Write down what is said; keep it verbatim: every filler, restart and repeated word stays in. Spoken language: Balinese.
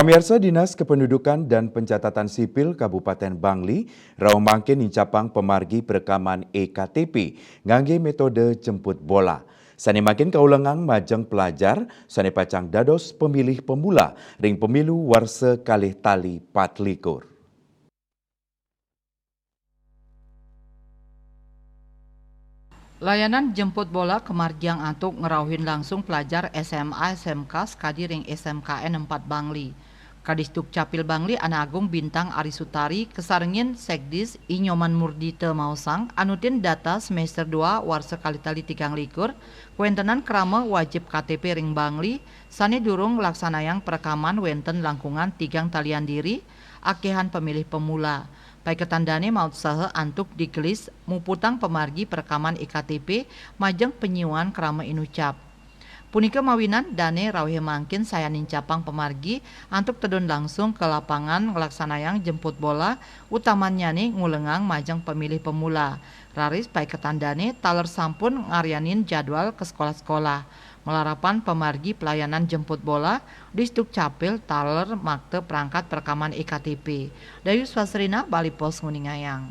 Pemirsa, Dinas Kependudukan dan Pencatatan Sipil Kabupaten Bangli rauh mangkin nincapang pamargi perekaman e K T P ngangge metode jemput bola. Sane mangkin kaulengang majeng pelajar sane pacang dados pemilih pemula ring pemilu warsa kalih tali patlikur. Layanan jemput bola kamargiang antuk ngrauhin langsung pelajar S M A S M K sakadi ring S M K N empat Bangli. Kadisduk Capil Bangli Ane Agung Bintang Ari Sutari kasarengin Sekdis I Nyoman Murdita maosang, anutin data semester dua warsa kalih tali tigang likur, kawentenan krama wajib K T P ring Bangli sane durung nglaksanayang perekaman wenten langkungan tigang talian diri, akehan pemilih pemula. Paiketan dane mautsaha antuk digelis muputang pamargi perekaman e K T P majeng panyiuan krama inucap. Punika mawinan dane rauhe mangkin sayan nincapang pamargi antuk tedun langsung ka lapangan nglaksanayang jemput bola, utamannyane ngulengang majeng pemilih pemula. Raris paiketan dane taler sampun ngaryanin jadwal ka sekolah-sekolah. Malarapan pamargi pelayanan jemput bola, Disduk Capil taler makta perangkat perekaman e K T P. Dayu Swasrina, Bali Post nguningayang.